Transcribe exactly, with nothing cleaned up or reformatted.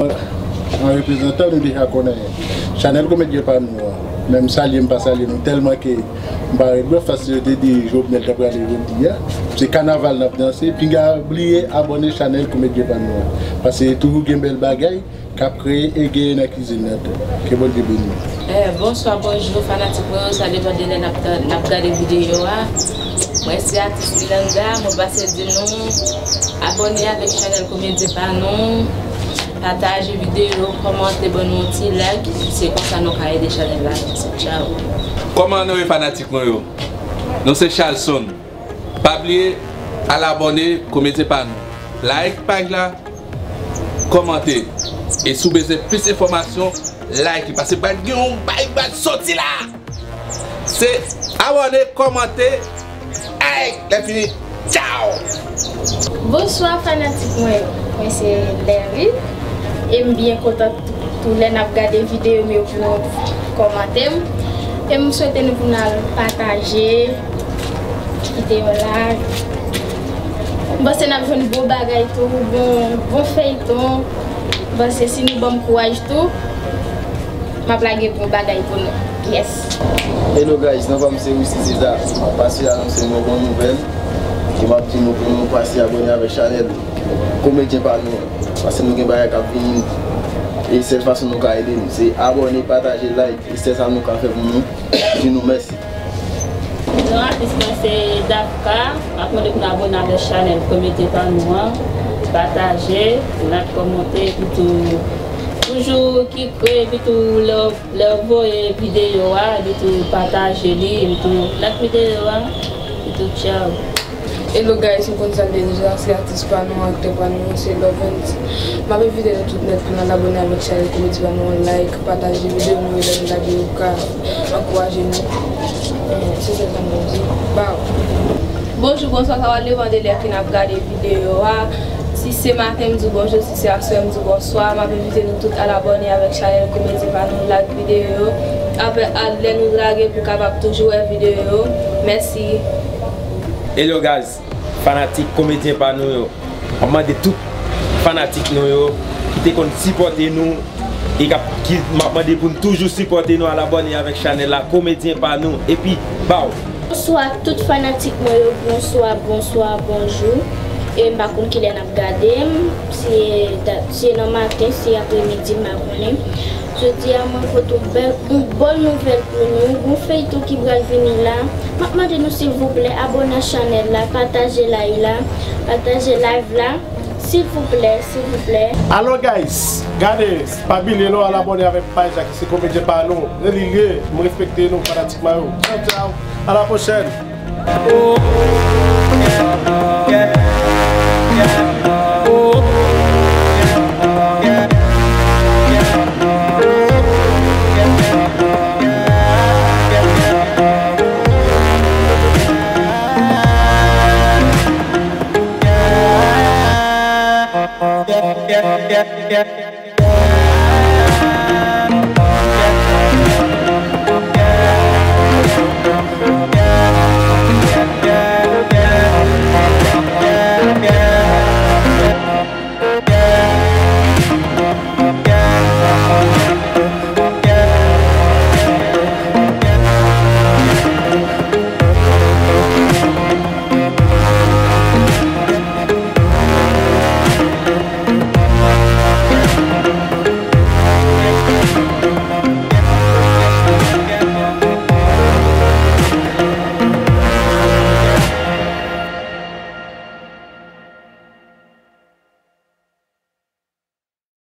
An reprezantan, nou deja konnen chanèl Komedyen Pa Nou an. Men m salye, m pa salye nou tèlman ke m pa ret bwè, paske yo te di Jovenel ta prale jodi a. Se kanaval n ap danse. Pinga bliye abòne chanèl Komedyen Pa Nou an. Paske toujou gen bèl bagay k ap kreye e genyen nan kizin nan tou. Ke Bondye beni nou. Eh, bonswa, bonjou, fanatik mwen yo, sa depann de lè n ap, n ap gade videyo a. Mwen se atis Linanda, mwen pase di nou, abòne avèk chanèl Komedyen Pa Nou, pataje videyo, kòmante, ban nou yon ti like, se konsa nou ka ede chanèl la avanse. Tchao. Kòman nou ye, fanatik mwen yo? Nou se Charlson. Pa bliye al abòne Komedyen Pa Nou. Like paj la, kòmante. E si w bezwen plis enfòmasyon, like, paske pral gen yon bay k pral soti la. Se abòne, kòmante, like, lè fini, tchao! Bonswa fanatik mwen yo, mwen se Larry e m byen kontan tou lè n ap gade videyo m yo pou nou kòmante m. E m swete nou pou n al pataje videyo la. M panse n ap jwenn bon bagay tou, bon, bon feyton. M panse si nou ban m kouraj tou, m ap lage bon bagay pou nou. Yes. Hello guys, non pa m se Wisly César. M ap pase anonse nou yon bon nouvèl. E m ap di nou pou nou pase abòne avèk chanèl Komedyen Pa Nou an. Paske nou gen bagay k ap vini. E sèl fason nou ka ede nou, se abòne, pataje, like. E sèl sa nou ka fè pou nou di nou mèsi. Non, atis mwen se Dafka. M ap mande pou nou abòne avèk chanèl Komedyen Pa Nou an. Pataje, like, kòmante, epi tou toujou ki kre, epi tou lè w, lè w voye videyo a, epi tou pataje li, epi tou like videyo a, epi tou tchao. Hello guys, nou konn sa l ye deja, se atis pa nou, aktè pa nou, se Lovens. M ap envite nou tout nèt pou n al abòne avèk chanèl Komedyen Pa Nou an, like, pataje videyo nou yo lè nou lage yo pou ka ankouraje nou. Eh, se sèl sa m ap di. Baw. Bonjou, bonswa, sa va depann de lè ke n ap gade videyo a. Si se maten, m di w bonjou, si se aswè, m di w bonswa. M ap envite nou tout al abòne avèk chanèl Komedyen Pa Nou, like videyo yo. Apre, al, lè nou lage pou w kapab toujou wè videyo yo. Mèsi. Hello guys, fanatik Komedyen Pa Nou yo. M ap mande tout fanatik nou yo ki te konn sipòte nou e k ap, ki, m ap mande pou n toujou sipòte nou, al abòne avèk chanèl la, Komedyen Pa Nou, epi baw! Bonswa tout fanatik mwen yo, bonswa, bonswa, bonjou. E m pa konn kilè n ap gade m, si e da-, si e nan maten, si e apremidi, m pa konnen. Jodi a, mwen pote yon bèl, yon bòn nouvèl pou nou, yon feyton ki pral vini la. M ap mande nou silvouplè, abòne a chanèl la, pataje live la, pataje live la, silvouplè, silvouplè. Alò guys, gade, pa bliye non, al abòne avèk paj la ki se Komedyen Pa Nou. Nan li lye, m respekte nou, fanatik mwen yo. Tchao, tchao, à la prochaine.